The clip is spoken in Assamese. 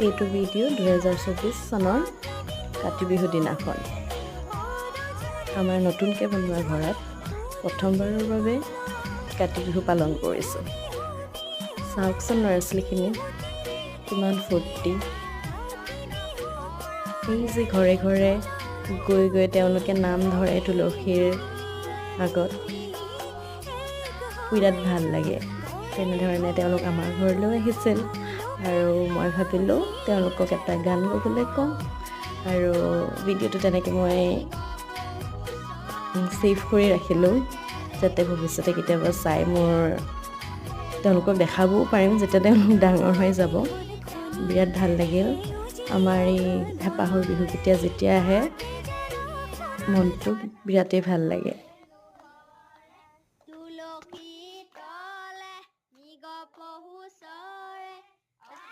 এইটো ভিডিঅ' 2024 চনৰ কাতি বিহু দিনাখন আমাৰ নতুনকৈ বনোৱা ঘৰত প্ৰথমবাৰৰ বাবে কাতি বিহু পালন কৰিছোঁ। চাওকচোন, ল'ৰা ছোৱালীখিনি কিমান ফূৰ্তি। এই যে ঘৰে ঘৰে গৈ গৈ তেওঁলোকে নাম ধৰে তুলসীৰ আগত, বিৰাট ভাল লাগে। তেনেধৰণে তেওঁলোক আমাৰ ঘৰলৈও আহিছিল আৰু মই ভাবিলোঁ তেওঁলোকক এটা গান গাবলৈ কওঁ আৰু ভিডিঅ'টো তেনেকৈ মই ছেভ কৰি ৰাখিলোঁ, যাতে ভৱিষ্যতে কেতিয়াবা চাই মোৰ তেওঁলোকক দেখাবও পাৰিম যেতিয়া তেওঁলোক ডাঙৰ হৈ যাব। বিৰাট ভাল লাগিল। আমাৰ এই হেঁপাহৰ বিহুকেইটা যেতিয়া আহে, মনটো বিৰাটেই ভাল লাগে।